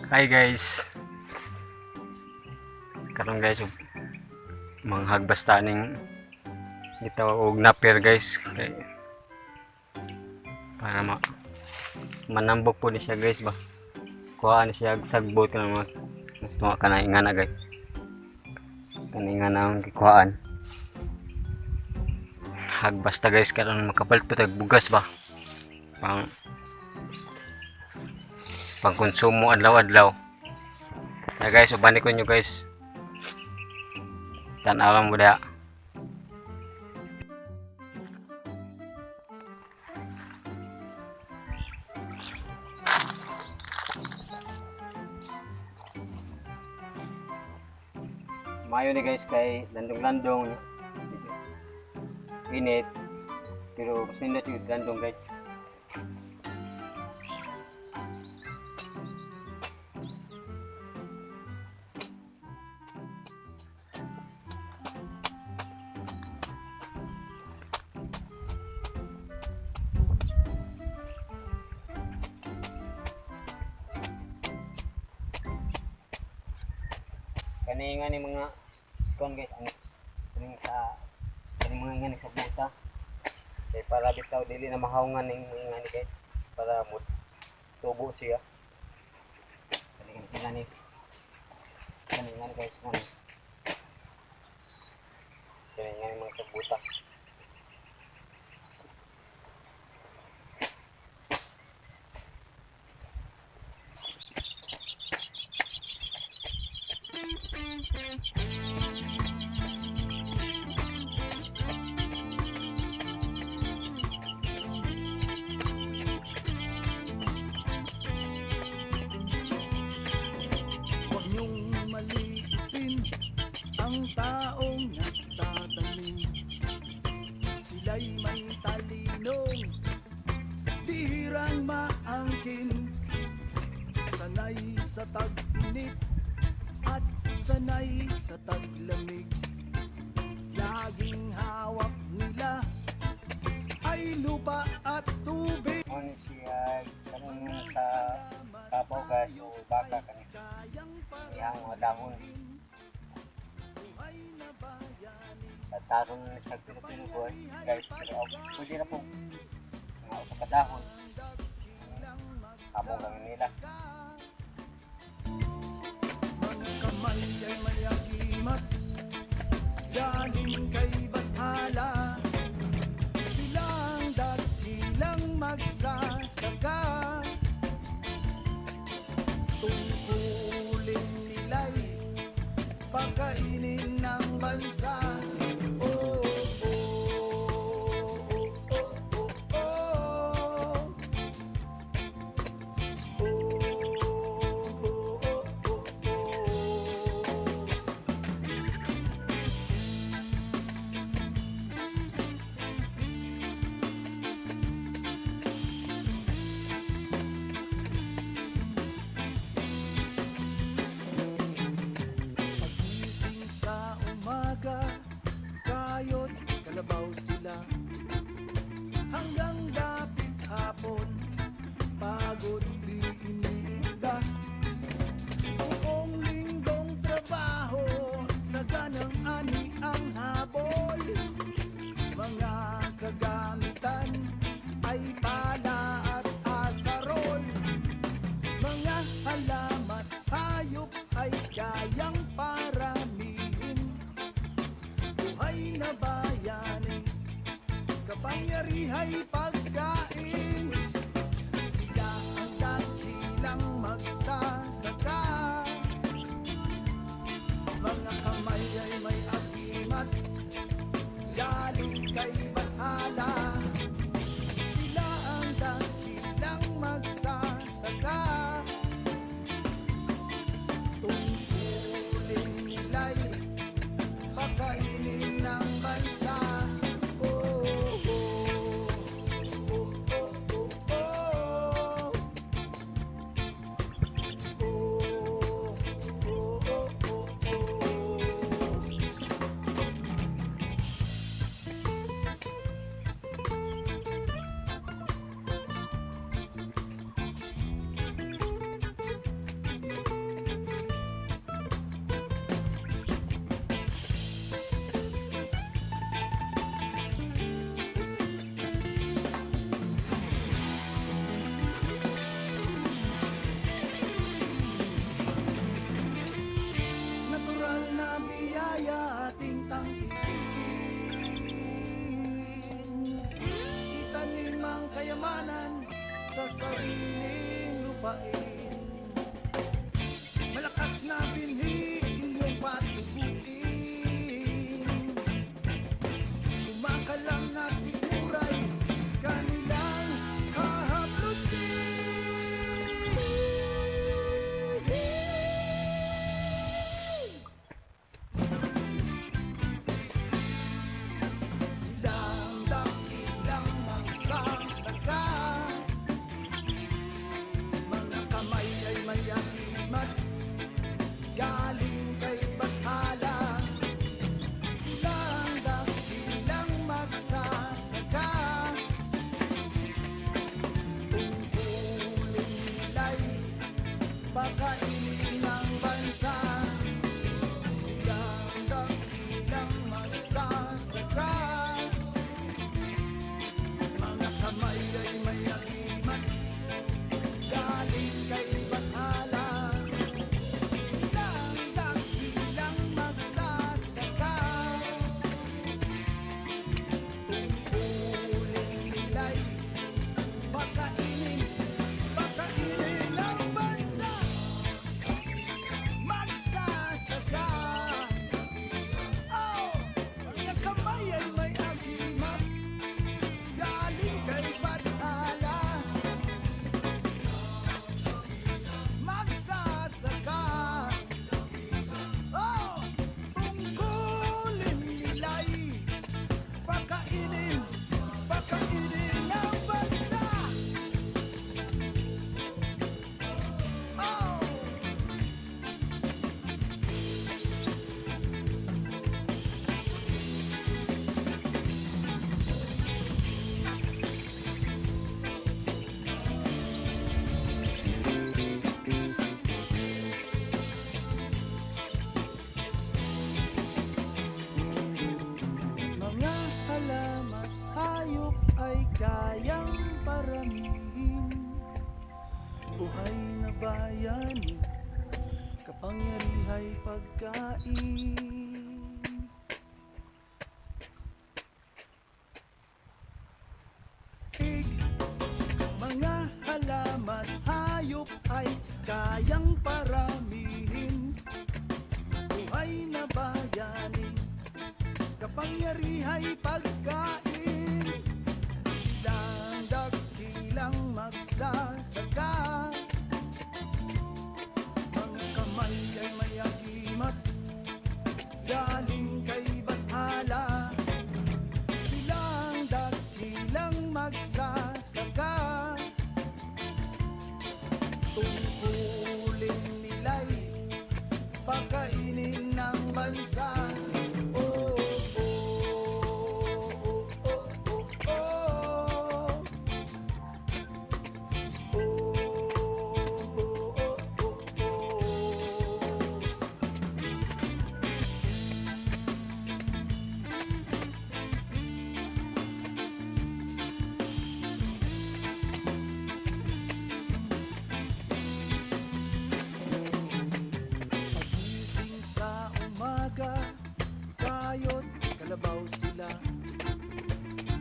Hi guys. Karon guys, manghagbas ta ning gitawag og napir guys, kay para manambok po ni siya guys ba. Kuha ni siya sagbot kanang mga mas tunga kanang ingana guys. Kanang ingana ang gikuhaan. Hagbas ta guys karon makapalit pa tag bugas ba. Pangkonsumo adlaw-adlaw. Na guys, uban ko nyo guys. Tan-aw lang mo diha. Mayo ni guys kay landong-landong, init pero mas nindot yung landong guys. Kani nga ni mga kuan guys, ang kaning sa kaning mga nga ni sa buta kay para bitaw dili na mahawngan ning mga nga ni guys, para mo tubo siya. Kani nga ni kani nga ni guys, kani kani nga ni mga sa buta. Huwag niyong maliitin ang taong nagtatanim. Sila'y may talinong bihirang maangkin. Sanay sa tag-init at sanay sa taglamig. Laging hawak nila ay lupa at tubig. Mo ni siya kanang sa kabaw guys o baka kani iyang mga dahon. Tataron na siya pilo-pilo guys, pero pwede na po mga usa ka dahon. Amo lang nila. Mga kamay ay may agimat galing kay Bathala. Silang dakilang magsasaka. Tungkulin nila'y pakainin ng bansa. Oh. Oh. Pagising sa umaga, kayod kalabaw sila. Hanggang dapit hapon, pagod di iniinda. Buong linggong trabaho, sa ganang ani ang habol. Mga kagamitan ay pala at asarol. Mga halaman, hayop ay kayang paramihin. Buhay na bayanin, kapangyarihay pagkain. Sila ang dakilang magsasaka. Mga kamay ay may agimat galing kay Bathala. Sila ang dakilang magsasaka. Tungkulin nila'y pakainin ng bansa. Oh. Oh. Kayamanan sa sariling lupain. Malakas na binhi inyong patubuin. Kumakalam na siguray kanilang hahaplusin. Silang dakilang magsasaka. Mga kamay ay may agimat galing kay Bathala. Silang dakilang magsasaka. Tungkulin nila'y pakainin ng bansa. Silang dakilang magsasaka. Mga kamay ay may agimat galing kay Bathala. Silang dakilang magsasaka. Tungkulin nila'y pakainin, pakainin ang bansa. Magsasaka. Oh, mga kamay ay may agimat galing kay Bathala. Magsasaka. Oh, tungkulin nila'y pakainin, pakainin ang bansa. Oh! Mga halaman, hayop ay kayang paramihin. Buhay na bayani, kapangyariha'y pagkain. Ik, mga halaman, hayop ay kayang paramihin. Buhay na bayani, kapangyariha'y pagkain. Silang dakilang magsasaka. Mga kamay ay may agimat galing kay Bathala. Silang dakilang magsasaka. Tungkulin nila'y pakainin ng bansa. Oh. Oh. Pagising sa umaga, kayod kalabaw sila.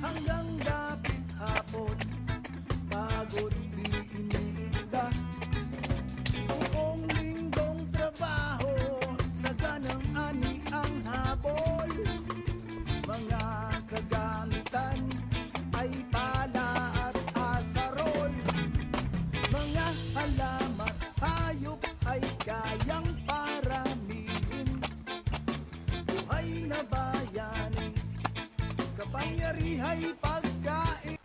Hanggang dapit hapon, pagod di iniinda. Buong linggong trabaho, saganang ani ang habol. Mga kagamitan ay pala at asarol. Mga halaman, hayop ay kayang paramihin. Buhay na bayani, kapangyariha'y pagkain.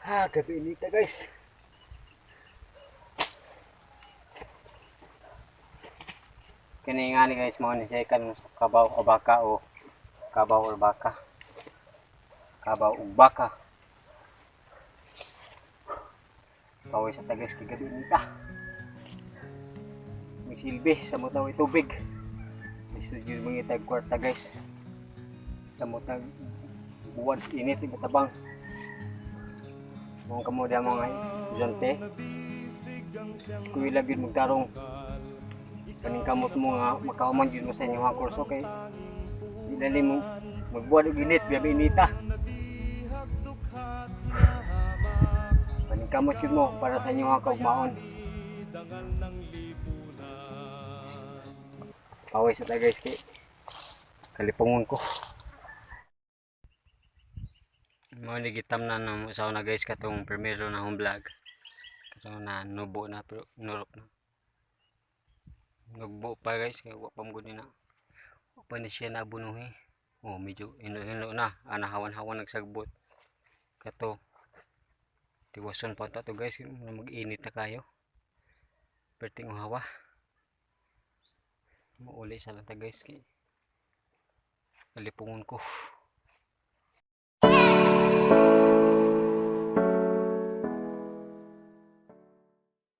Ha, gabi inita, guys. Kini nga ni, guys, mao ni siya kan kabaw o baka o kabaw or baka. Kabaw ug baka. Pawis sa ta, guys, kay gabi inita. May silbi sa mutaw tubig. Lisod yun mangitag kwarta, guys. Sa mutag buwan sa init ibatabang. Kung kamo diha mga estudyante, eskwela gyud magtarong kaning kamot mo nga makahuman gyud mo sa inyong kurso kay dili mo Magbuhat og init, grabe inita. Paningkamot yun mo para sa inyong kaugmaon. Paway sa ta, guys, kay kalipungon ko. Mao ni gitamnan na mo sa una, guys, katong primero na akong vlog. Katong na nubo na pero nurok na. Nugbo pa, guys, kay wa pa mo gud ni na. Wa pa ni siya naabunuhi. Oh, medyo hino-hino na. Ana hawan-hawan nagsagbot. Kato. Tiwason pa ta to, guys, na mag-init na kayo. Perting hawa. Muuli sa lang ta, guys, kay kalipungon ko.